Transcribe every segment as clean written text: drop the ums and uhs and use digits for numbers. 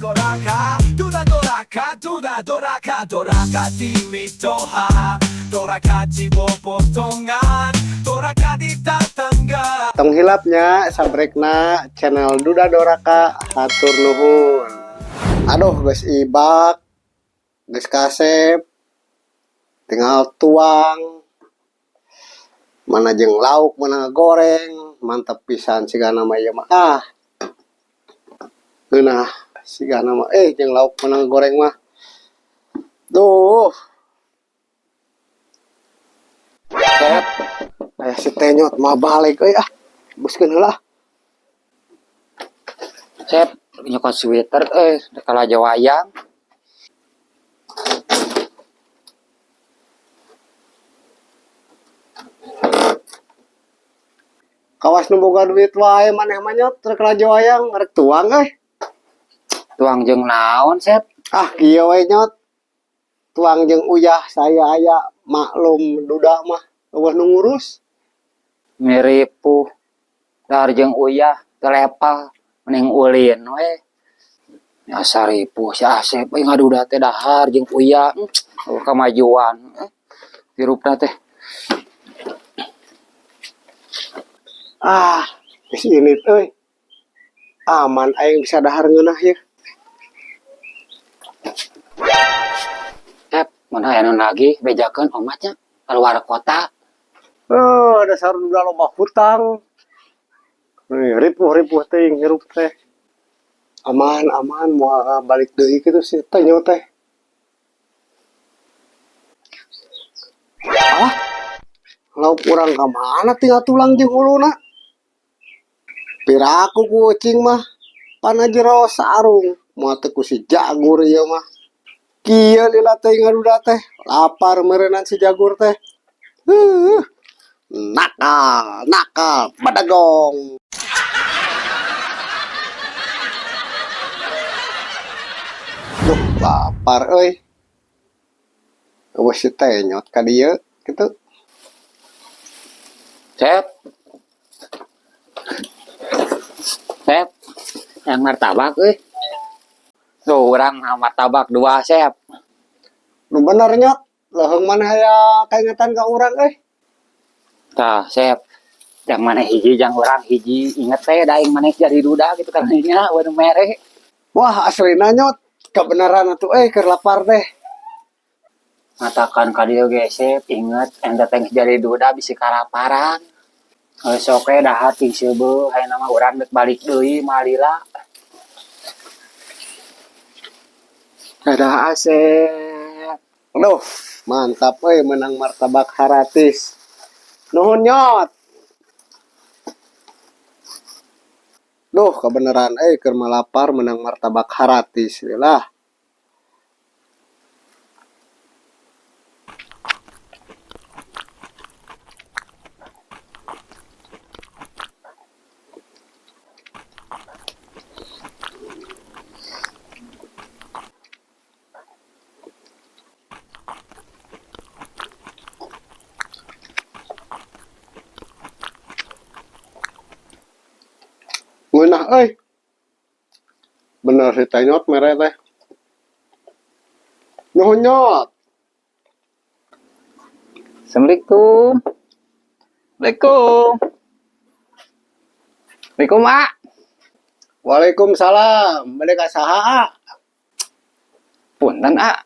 Doraka, Duda Doraka, Duda Doraka, Doraka di mitoha, Doraka di potongan, Doraka di tatangga. Tong hilap nya subscribe-na channel Duda Doraka, hatur nuhun. Aduh, geus ibak, geus kasep, tinggal tuang. Mana jeung lauk, mana goreng, mantep pisan sigana mah ieu mah. Ah. Ngeunah sigana mah jeung lauk mana goreng mah. Duh. Sep. Aya si Tenyot mah balik euy ah. Buskeun heula. Sep, nyokot sweater euy, kalaja wayang. Kawas nu boga duit wae maneh mah nyot, rek kalaja wayang, rek tuang euy. Tuang jeung naon, Sep? Ah, kieu we nyot. Tuang jeung uyah saya aya, maklum duda mah eueuh nu ngurus. Miripuh dahar jeung uyah telepal mending ulin we. Asa ripuh si Asep euy ngaduda teh dahar jeung uyah, eueuh kamajuan. Hirupna teh. Ah, geus init euy. Aman aing bisa dahar ngeunah ieu. Sep, mun aya nu nagih bejakeun omatnya keluar kota. Oh, dasar udah loba hutang. Nih, ripuh-ripuh teuing hirup teh. Aman, aman, moal balik deui kitu si Tenyo teh. Alah, lauk urang ka mana tinggal tulang jeung huluna. Piraku kucing mah pana jero sarung, moal teh ku si Jagur ieu mah. Kieu lila teh ngaduda teh, lapar meureunnan si Jagur teh. Nakal, nakal, bedegong. Duh, lapar euy. Eueuh si Tenyot ka dieu kitu. Sep. Sep, yang martabak euy. Tuh urang mah martabak 2, Sep. Nu bener nyot, leuheung maneh aya kaingetan ka urang euy. Tah, Sep. Jang maneh hiji, jang urang hiji, inget teh da aing maneh jadi duda gitu kan nya, eueuh nu mere. Wah, aslina nyot, kebenaran atuh keur lapar teh. Matakan ka dieu ge Sep, inget ente teh geus jadi duda bisi kalaparan. Geus sok we dahar ting seubeuh, ayeuna mah urang deuk balik deui malila. Dadah Asep. Aduh, mantap euy menang martabak haratis. Nuhun nyot. Duh, kebenaran keur malapar menang martabak haratis lah. Ngeunah euy. Bener si Tenyot mere teh. Nuhun nyot. Assalamualaikum. Waalaikum. Waalaikum, A. Waalaikumsalam. Bade ka saha, A? Punten, A.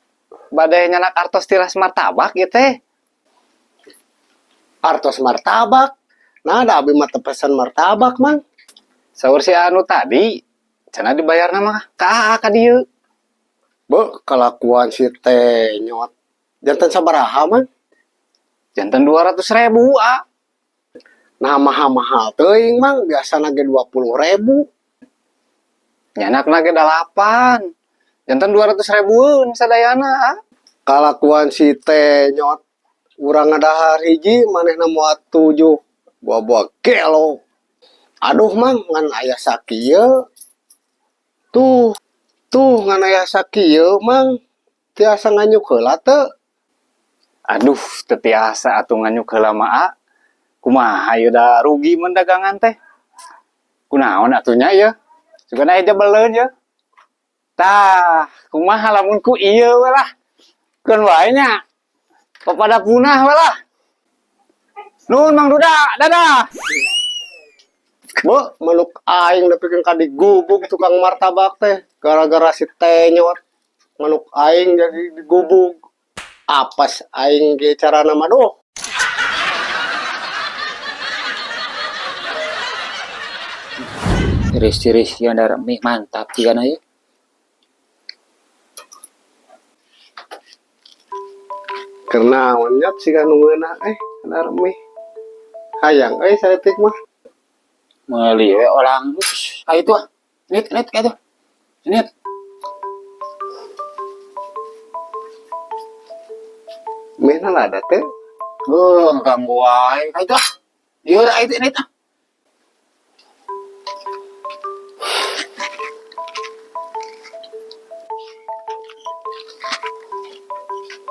Bade nyanak artos tiras martabak ieu teh. Artos martabak? Nah, da abi mah teu pesen martabak, Mang. Saur si anu tadi, cenah dibayarna mah ka A ka dieu. Beuh, kalakuan si Tenyot. Janten sabaraha, Mang? Janten 200.000, A. Nah, mahal-mahal teuing, Mang. Biasana ge 20.000. Nyanakna ge 8. Janten 200.000-eun sadayana, A. Kalakuan si Tenyot. Urang ngadahar hiji, manehna moal 7. Buah-buah gelo. Aduh, Mang, ngan aya sakieu. Tuh, tuh ngan aya sakieu, Mang. Tiasa nganyuk heula teu? Aduh, teu tiasa atuh nganyuk heula mah, A. Kumaha ieu da rugi mun dagangan teh? Kunaon atuh nya ieu? Sugana aya jebeleun ieu. Tah, kumaha lamun ku ieu we lah. Keun wae nya. Papada punah we lah. Nuhun, Mang Duda, dadah. Bu, manuk aing nepikeun ka digubug tukang martabak teh gara-gara si Tenyot. Manuk aing jadi digubug. Apes aing ge carana mah, duh. Tiris-tiris yang darah mie mantap jigana ieu. Keur naon, Nyot, siga nu ngeunah dar mie. Hayang euy saeutik mah. Meuli we orang. Ayo tuh ah. Nit, nit kayak tuh. Nit. Mie na lada teh. Oh, ganggu wae. Ayo tuh ah. Ieu ayo tuh nit ah.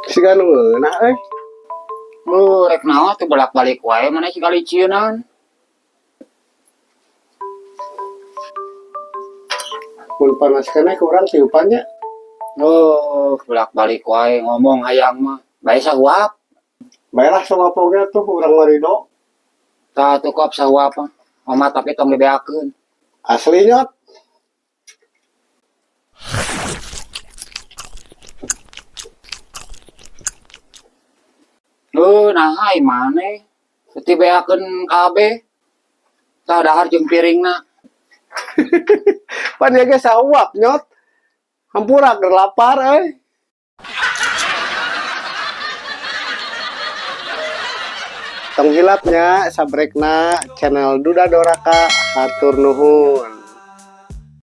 Siga nu ngeunah euy. Lu rek naon tuh bolak-balik wae mana si kali cieunan. Mun panas keneh kurang tiupannya. Oh, bolak-balik wae ngomong hayang mah. Bae sahuap. Baiklah, sok oge tuh urang marido. Tah tuh kop sahuap mah. Omat tapi tong dibeakeun. Asli, Nyot. Lu nah ai maneh. Teu beakeun kabeh. Tah dahar jeung piringna. Pan ieu ge sahuap, Nyot. Hampura, keur lapar euy. Tong hilap nya, sabrekna channel Duda Doraka, hatur nuhun.